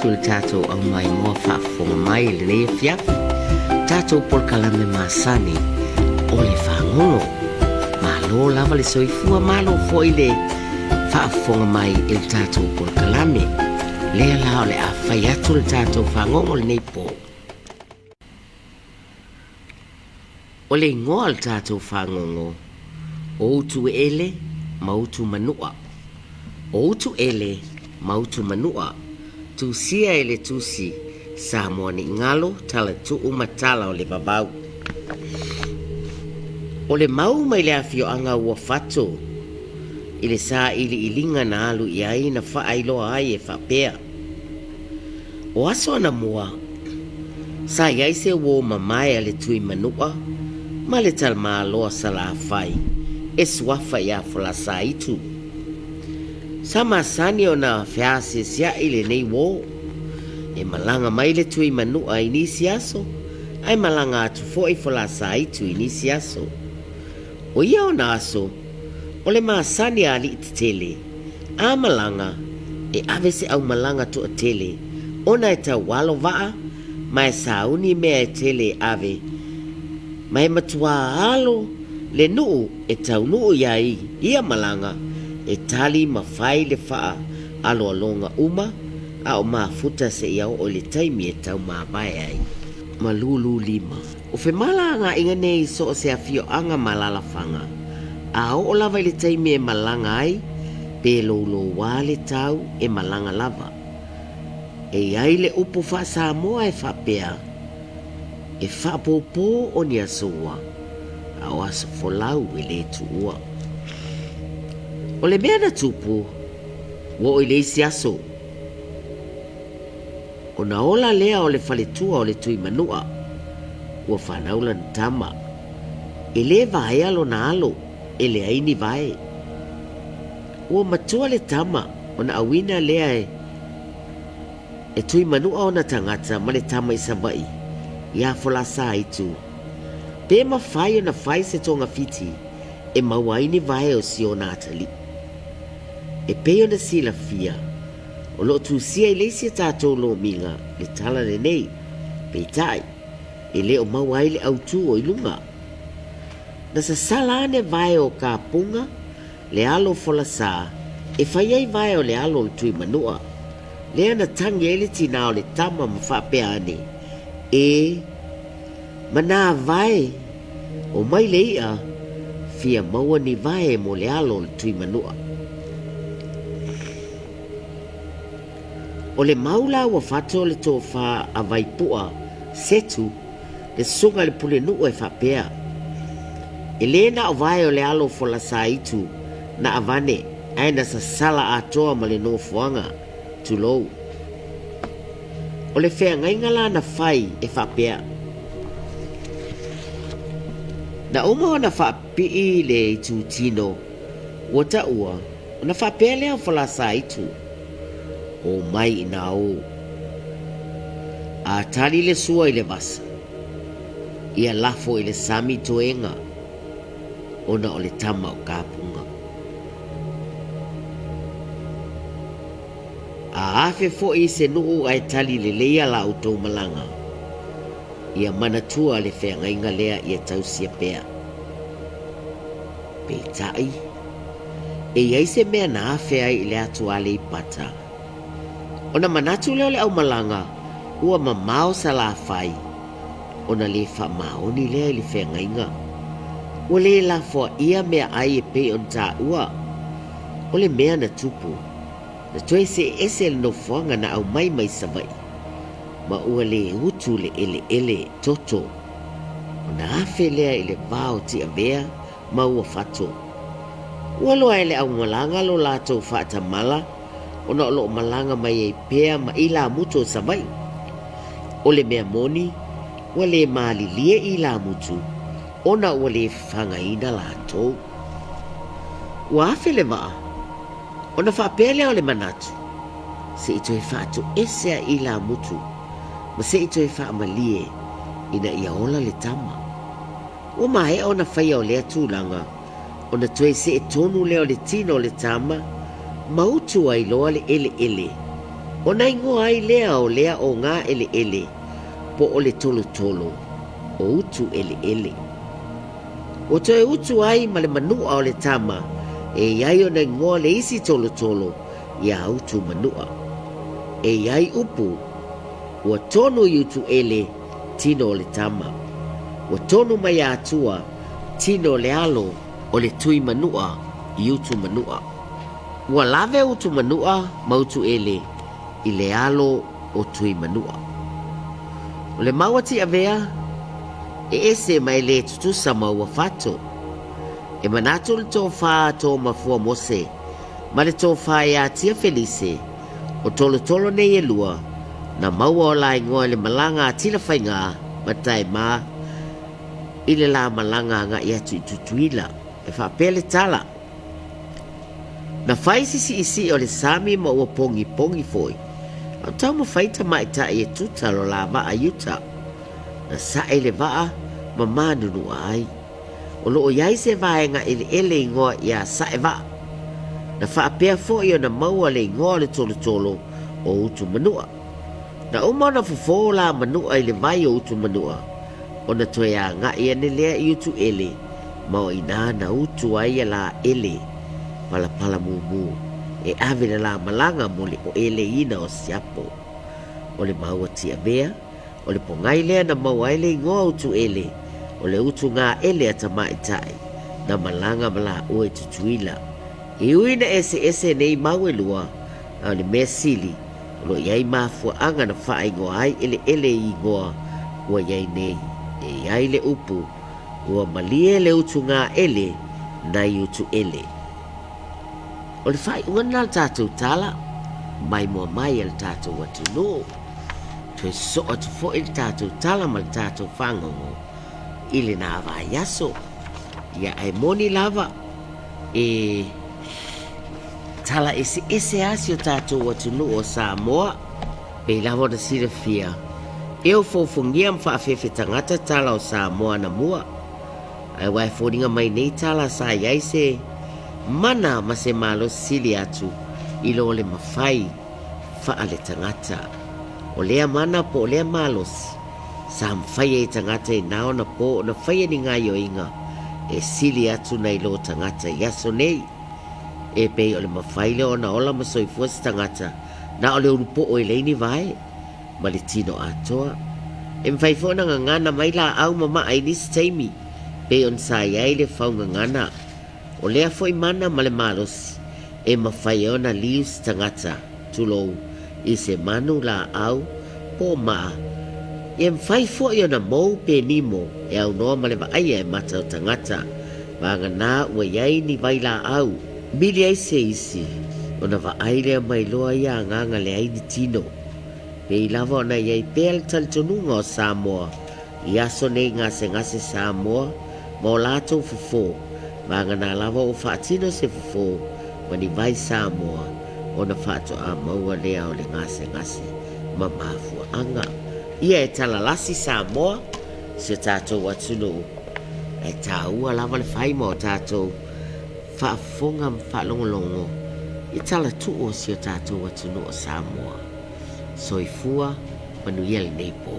atu i le tatou aumaimoa faafofoga mai i lenei afiafi, tatou polokalame masani o le fagogo. Malo lava le soifua, malo foi le faafofoga mai i le tatou polokalame. Lea la o le a fai atu le tatou fagogo lenei po. O le igoa o le tatou fagogo, o Utuele ma Utumanua. O Utuele ma Utumanua, tusia e le tusi Samoa ne i galo, tala tuu ma tala o le vavau. O le mau mai le afioaga Uafato i le sailiiliga na alu i ai na faailoa ai e faapea, O aso anamua, sa i ai se uō mamae a le Tui Manua ma le Talamāloa Salafai e suafa iā Folasaaitu. Sa masani ona feasiasiaʻi lenei uō. E malaga mai le Tui Manua i nisi aso, ae malaga atu foi Folasaaitu i nisi aso. O ia ona aso, o le masani a alii tetele, a malaga, e ave se aumalaga toatele, ona e taualo vaa ma e sauni mea e tele e ave, ma e matuā alo le nuu e taunuu i ai ia malaga, e tali ma fai le faa aloaloga uma a o mafuta seia oo i le taimi e taumavae ai. Ma lulu lima. O femalagaaiga nei i so o se afioaga ma alaalafaga, a oo lava i le taimi e malaga ai, pe loulouā le tau e malaga lava. E i ai le upu faa-Samoa e faapea, E faapoupou o ni aso ua, a o aso folau e lē tuua. O le mea na tupu, ua oo i le isi aso, Ona ola lea o le faletua o le Tuimanua, ua fanau lana tama. E lē vaea lona alo, e leai ni vae. Ua matua le tama ona auina lea e e Tuimanua ona tagata ma le tama i Savaii, iā Folasaaitu. Pe mafai ona fai se togafiti e maua ai ni vae o si ona atalii. E pei ona silafia, O lo o tusia i le isi a tatou lomiga le tala lenei, peitai, e le o maua ai le autū o i luga. Na sasala ane vae o Kapunga, le alo o Folasā, e fai ai vae o le alo o le Tuimanua, lea na tagi ai le tinā o le tama ma faapea ane, E, manā vae, omai le i'a, fia maua ni vae mo le alo o le Tuimanua. O le mau la ua fato le tofa a Vaipua Setu le susuga i le pulenuu e faapea, E lē na o vae o le alo o Folasaaitu na avane ae na sasala atoa ma le nofoaga, tulou. O le feagaiga la na fai e faapea, Na uma ona faapipii le itutino ua taua, Ona faapea lea o Falasaaitu, O mai inā ō. A tali le sua i le vasa, ia lafo i le sami toega ona o le tama o Kapunga. A afe foi i se nuu ae tali leleia la outou malaga, ia manatua le feagaiga lea ia tausia pea. Peitai, e i ai se mea na afe ai i le atu Aleipata. Ona manatu lea o le aumalaga ua mamao Salafai, ona lē faamaoni lea i le feagaiga. Ua lē lafoaia meaai e pei ona taua. O le mea na tupu, na toe see ese le nofoaga na aumai mai Savaii, ma ua lē utu le eleele toto. Ona afe lea i le va o Tiavea ma Uafato. Ua loa e le aumalaga lo latou faatamala ona o lo o malaga mai ai pea ma ilamutu o Savaii. O le mea moni, ua lē malilie ilamutu ona ua lē fafagaina latou. Ua afe le vaa, ona faapea lea o le manatu, se i toe faatoese a ilamutu ma se i toe faamalie ina ia ola le tama. Ua maea ona faia o lea tulaga, ona toe see tonu lea o le tino o le tama ma utu ai loa le eleele. Ona igoa ai lea o lea oga eleele po o le tolotolo o utu eleele. Ua toe utu ai ma le manu'a o le tama e i ai ona igoa le isi tolotolo iā utu manu'a. E i ai upu, ua tonu i utu ele tino o le tama. Ua tonu mai iā Atua tino o le alo o le tui manu'a i utu manu'a. Ua lave utu manu'a ma utu ele i le alo o tui manu'a. O le mau a Tiavea, e ese ma e lē tutusa ma ua fato. E manatu le tofā a Toma Fua Mose ma le tofā iā Tia Felise, o tolotolo nei e lua, na maua o la igoa i le malaga a Tilafaiga ma Taemā i le la malaga agaʻi atu i Tutuila. E faapea le tala. Na fai se siʻisiʻi o le sami ma ua pogipogi foi, a o taumafai tamaitai e tuta lo la vaa i uta. Na saʻe le vaa ma mānunuʻa ai. O loo i ai se vaega eleele igoa iā Saʻe Vaa. Na faapea foi ona maua le igoa o le tolotolo o Utumanuʻa. Na uma ona fofo la manuʻa i le vai o Utumanuʻa, ona toe agaʻi ane lea i Utuele ma o inā na utu ai ia lā ele palapala mumu e ave le lā malaga mo le ʻoʻeleina o siapo. O le maua tiavea, o le pogai lea na maua ai le igoa Utuele, o le utu gaʻele a tamaitai na malaga ma lāua i Tutuila. E ui na eseese nei mau ʻelua, a o le mea sili, O lo o i ai mafuaaga na faaigoa ai eleele i igoa ua i ai nei. E i ai le upu, ua malie le utu gaele nai utu ele. O le faaiuga lena o le tatou tala, mai moa mai a le tatou atunuu. Toe sosoo atu foi le tatou tala ma le tatou fagogo i lena vaiaso. Ia ae moni lava e Tala eseese a si o tatou atunuu o Samoa, pei lava ona silafia, e ofoofogia ma faafefe tagata tala o Samoa anamua. Ae ua e foliga mai nei tala sa i ai se mana ma se malosi sili atu i lo le mafai faaletagata. O lea mana po o lea malosi sa mafai ai e tagata i na ona po ona faia ni gaioiga e sili atu nai lo tagata i aso nei. E pei o le mafai lea ona ola ma soifua se tagata na o le ulu poʻo e leai ni vae ma le tino atoa. E mafai foi ona gagana mai laau ma maa i nisi taimi, pei ona sa i ai le faugagana. O lea foi mana ma le malosi e mafai ai ona liu se tagata, tulou, i se manu, laau, po o maa. E mafai foi ona mou pe nimo e aunoa ma le vaaia e mata o tagata. Vagana ua i ai ni vailaau, mili ai se isi, ona vaai lea mai loa ia agaga leai ni tino. Pei lava ona i ai pea le talitonuga o Samoa i aso nei gasegase Samoa ma o latou fofo, vagana lava ua faatino se fofo ma ni vai Samoa ona faatoa maua lea o le gasegase ma mafuaaga. Ia e talalasi Samoa si o tatou atunuu, ae taua lava le fai ma o tatou faafofoga ma faalogologo i tala tuu o si o tatou atunuu o Samoa. Soifua manuia lenei po.